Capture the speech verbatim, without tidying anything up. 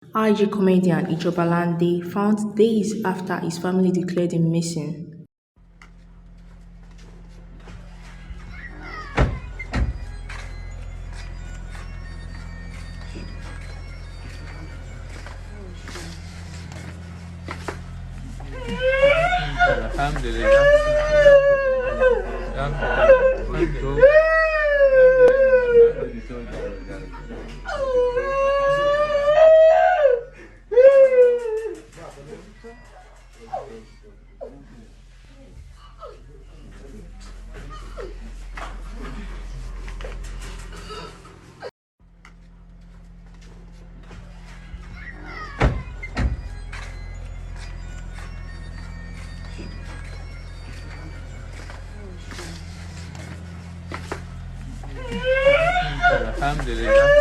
I G comedian Ijoba Lande found days after his family declared him missing. Alhamdulillah. Alhamdulillah. Alhamdulillah.